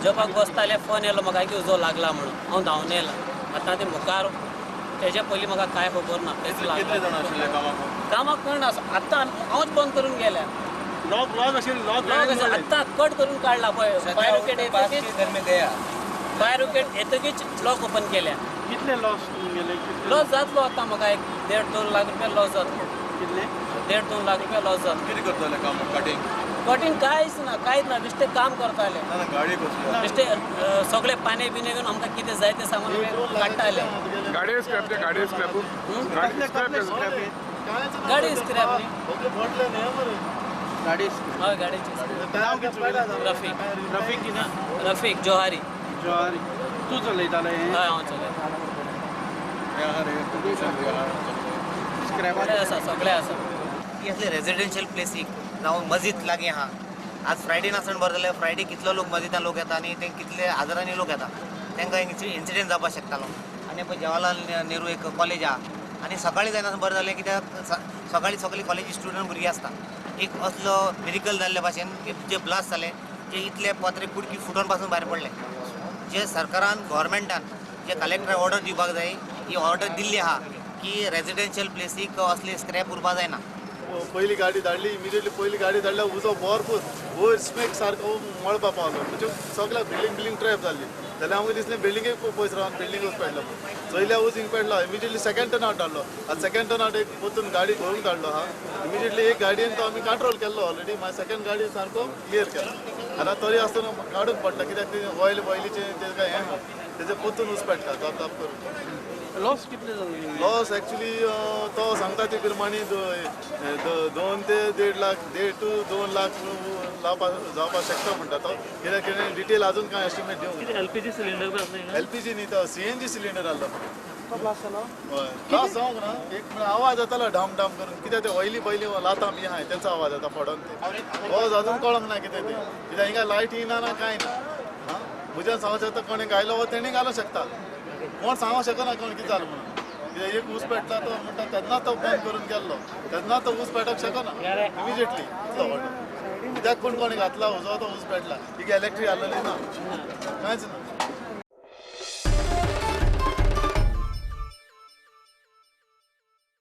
जेवपाक बसताले, फोन येयलो म्हाका की उजो लागला म्हणून. हांव धांवन येयला. आतां ते मुखार तेजे पयलीं म्हाका कांय खबर ना. तेच कितले लागला. जाण आशिल्ले कामाक? कामाक कोण आसा आतां, हांवच बंद करून गेल्या. लॉक लॉक असेल, लॉक. लॉक आसा, आतां कट करून काडला पळय. फायर ब्रिगेड येतकीच, घर में गया. फायर ब्रिगेड येतकीच लॉक ओपन केल्या. कितले लॉस तुमगेले, कितले? लॉस जातलो आतां म्हाका एक 1.5-2 लाख रुपया लॉस जातलो. कितले? 1.5-2 लाख रुपया लॉस जातलो. कितें करताले काम? कटिंग? कटींग कांयच ना, कांयच ना. बेश्टे काम करताले. ना ना, गाडी कसली? बेश्टे सगळे पाने बिने घेवन आमकां कितें जाय तें सामान आमी काडटाले. गाडी स्क्रॅप, ते गाडी स्क्रॅप, गाडी स्क्रॅप. गाडी स्क्रॅप न्ही. गाडी? हय, गाडयेची. नाव कितें? रफीक. रफीक कितें? रफीक जोहारी. ज्वारी. तूं चलयताले हें? हय, हांव चलयतां. स्क्रॅप? सगळें आसा, सगळें आसा. असले रेजिडेन्शियल प्लेसीक जावं मस्जिद लागीं आहा. आज फ्रायडे नासण बरें जाल्यार फ्रायडे कितलो लोक मस्जिदान लोक येता आनी ते कितले हजारांनी लोक येता, तांकां इन्सिडेंट जावपाक शकतालो. आनी पळय, जवाहरलाल नेहरू एक कॉलेज आहा आनी सकाळीं जायना बरें जालें, कित्याक सकाळीं सगळीं कॉलेजी स्टुडंट भुरगीं आसता. एक असलो मिरिकल जाल्ले भाशेन की जे ब्लास्ट जाले, जे इतले पत्रे कुडकी फुटोन पासून भायर पडले. जे सरकारान, गव्हर्मेंटान जे कलेक्टर ऑर्डर दिवपाक जाय, ही ऑर्डर दिल्ली आहा की रेजिडेन्शियल प्लेसीक असले स्क्रॅप उरपा जायना. पहिली गाडी धाडली. इमिजिएटली पहिली गाडी धाडल्या, उजो भरपूर वयर स्मेक सारको मळपा पावलो. म्हणजे सगळ्या बिल्डींग बिल्डींग ट्रॅप जाल्ली. जाल्यार आमकां दिसलें बिल्डिंगेक पयस रावन बिल्डिंगूच पेडलो. चोयल्या उज हिंग पेडलो. इमिजिएटली सेकंड टर्न आवट धाडलो. आतां सेकंड टर्न आवट एक परतून गाडी भरून धाडलो आहा. इमिजिएटली एक गाडयेन तो आमी कंट्रोल केल्लो ऑलरेडी. मागीर सेकंड गाडी सारको क्लियर केलो. आतां तरी आसतना काडूंक पडटा, कित्याक ते ऑयल ऑयलीचें तें काय हें ना, तेजें परतून उज पेडटा धप धप करून. लॉस कितले जाले? लॉस एक्चुली तो सांगता ते प्रमाणे 2 ते 1.5 लाख, 1.5 टू 2 लाख लावपा जावपाक शकता म्हणटा तो, कित्याक कितें डिटेल अजून कांय एस्टिमेट दिवंक. एलपीजी सिलिंडर बी आसलें? एलपीजी न्ही, तो सीएनजी सिलिंडर आहलो. तो ब्लास्ट जालो? हय, ब्लास्ट जावंक ना. एक म्हळ्यार आवाज येतालो ढाम ढाम करून, कित्याक ते ऑयली पयलीं लातां बी आहाय, तेंचो आवाज येता पडोन. ते आवाज अजून कळोंक ना कितें ते, कित्याक हिंगा लायटी ना, ना कांय ना. आं, म्हज्यान सांगूंक शकता, कोणें घायलो हो तेणी घालूंक शकता. कोण सांगूंक शकना कोण कितें जालें म्हणून, कित्याक एक ऊस पेटला तो म्हणटा तेन्ना तो बंद करून गेल्लो, तेन्ना तो ऊस पेटोवंक शकना इमिजिएटली इतलो व्हडलो, कित्याक कोण कोणी घातला उजो, तो ऊस पेटला. हिंगा इलेक्ट्रीक आहलेली ना, कांयच ना.